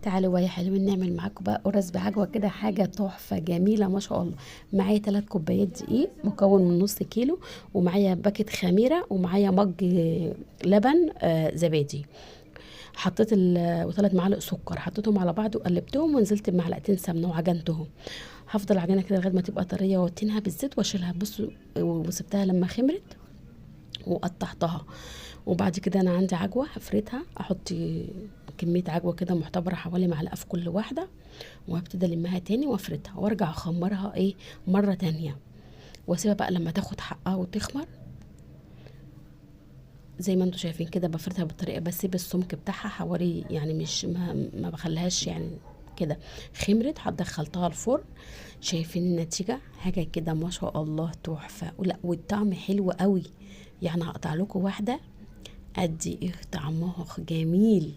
تعالوا يا حلوين نعمل معاكم بقى قرص بعجوه كده، حاجة تحفة جميلة ما شاء الله. معايا 3 كوبايات دقيق مكون من نص كيلو، ومعايا باكت خميره، ومعايا مج لبن زبادي، حطيت وثلاث معالق سكر، حطيتهم على بعض وقلبتهم، ونزلت بمعلقتين سمنه وعجنتهم. هفضل عجينه كده لغاية ما تبقى طرية، واتنها بالزيت واشيلها. بصوا، وسبتها لما خمرت وقطعتها. وبعد كده انا عندي عجوه هفردها، احط كمية عجوه كده معتبره حوالي معلقه في كل واحدة، وهبتدي المها تاني وافردها وارجع اخمرها مرة تانية، واسيبها بقى لما تاخد حقها وتخمر. زي ما انتم شايفين كده بفردها بالطريقة، بسيب السمك بتاعها حوالي يعني مش ما بخليهاش يعني كده. خمرت، هدخلتها الفرن. شايفين النتيجة؟ حاجة كده ما شاء الله تحفة، ولا والطعم حلو قوي. يعني هقطع لكم واحدة قد ايه طعمها جميل.